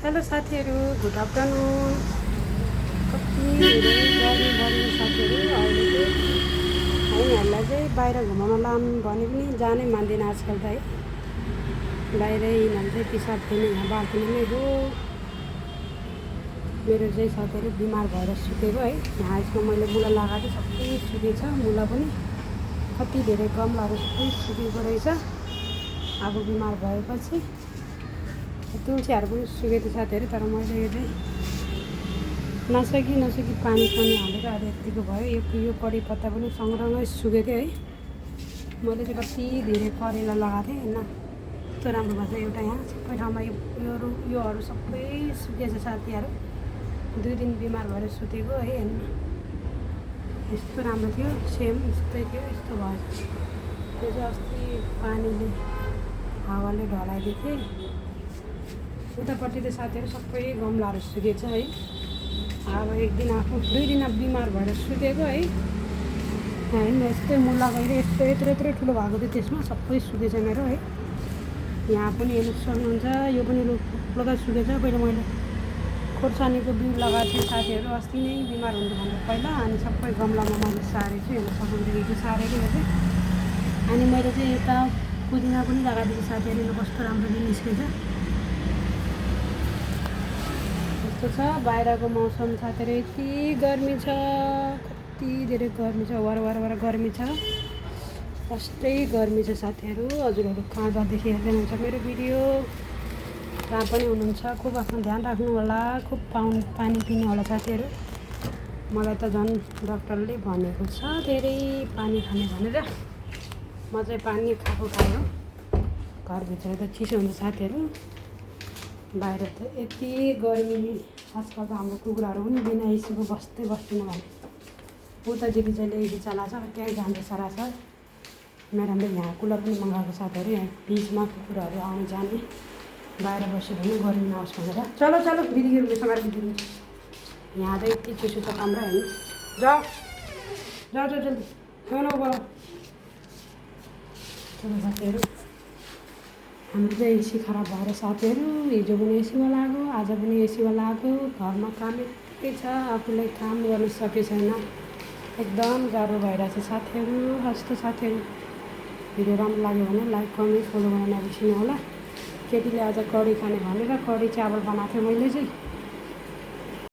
Hello साथीहरू, good afternoon. कति धेरै गर्मी बढ्ने साथीहरू। अहिले चाहिँ हामीहरूलाई चाहिँ बाहिर घुमाउन लाम भने पनि जानै मान्दैन आजकल त है। बाहिरै यिनीहरू चाहिँ पिसाब फेर्ने यहाँ बाल्कुनीमै हो। मेरो चाहिँ साथीहरू बिमार भएर सुकेको है। यहाँ यसमा मैले मुला लगाएको सबै सुकेछ। मुला पनि कति धेरै गमलाहरू सबै सुकेको रहेछ। अब बिमार भएपछि तुलसीहरू पनि सुकेको साथीहरू। तर मैले यो चाहिँ नसकी पानी हालेर अहिले यत्तिको भयो। यो कडी पत्ता पनि सँगसँगै सुकेको थियो है। मैले चाहिँ कति धेरै करेला लगाएको थिएँ होइन, यस्तो राम्रो भएको छ। एउटा यहाँ सबै ठाउँमा योहरू सबै सुकेछ साथीहरू। 2 दिन बिमार भएर सुतेको है। होइन, यस्तो राम्रो थियो, सेम यस्तै थियो, यस्तो भएछ। त्यो चाहिँ अस्ति पानीले हावाले ढलाइदिएको थिएँ। उतापट्टि त साथीहरू सबै गमलाहरू सुकेछ है। अब एक दिन आफू 2 दिन बिमार भएर सुतेको है। होइन, यस्तै मुला गएर यत्रो ठुलो भएको थियो, त्यसमा सबै सुकेछ मेरो है। यहाँ पनि हेर्नु सक्नुहुन्छ, यो पनि लुगा सुकेछ। पहिला मैले खोर्सानीको बिउ लगाएको थिएँ साथीहरू, अस्ति नै बिमार हुनुभन्दा पहिला। अनि सबै गमलामा मैले सारेको छु, हेर्नु सक्नुहुन्छ। हिजो सारेको यो चाहिँ। अनि मैले चाहिँ यता पुदिना पनि लगाइदिएको साथीहरू। कस्तो राम्रो निस्केछ। यस्तो छ बाहिरको मौसम साथीहरू। यति गर्मी छ, कति धेरै गर्मी छ। वर गर्मी छ, कस्तै गर्मी छ साथीहरू। हजुरहरू कहाँ जाँदैछ हेर्दै हुनुहुन्छ मेरो भिडियो, जहाँ पनि हुनुहुन्छ खुब आफ्नो ध्यान राख्नु होला। खुब पानी पिने होला साथीहरू। मलाई त झन् डक्टरले भनेको छ धेरै पानी खाने भनेर। म चाहिँ पानी खायो। घरभित्र त चिसो हुन्छ साथीहरू, बाहिर त यति गर्मी। आजकल त हाम्रो कुकुराहरू पनि बिना एसीको बस्दैन भने। उता दिदी चाहिँ एसी चलाएको छ, त्यहीँ जाँदैछ रहेछ। म्याडमले यहाँ कुलर पनि मगाएको साथीहरू। यहाँ बिचमा कुकुराहरू आउने जाने, बाहिर बस्यो भने गर्मी नहोस् भनेर। चलो दिदीको रुममा समाएर दिनु। यहाँ चाहिँ यति चिसो छ कमरा होइन। जाऊ जल्दी खानु। चलो साथीहरू, हाम्रो चाहिँ एसी खराब भएर साथीहरू। हिजो पनि एसीमा लाग्यो, आज पनि एसीमा लाग्यो। घरमा काम यति छ, आफूलाई काम गर्न सके छैन। एकदम गाह्रो भइरहेछ साथीहरू। हस्तो साथीहरू, भिडियो राम्रो लाग्यो भने लाइक कमेन्ट फलो गर्न नबिर्सिनु होला। केटीले आज कडी खाने भनेर कडी चावल बनाएको थिएँ मैले चाहिँ।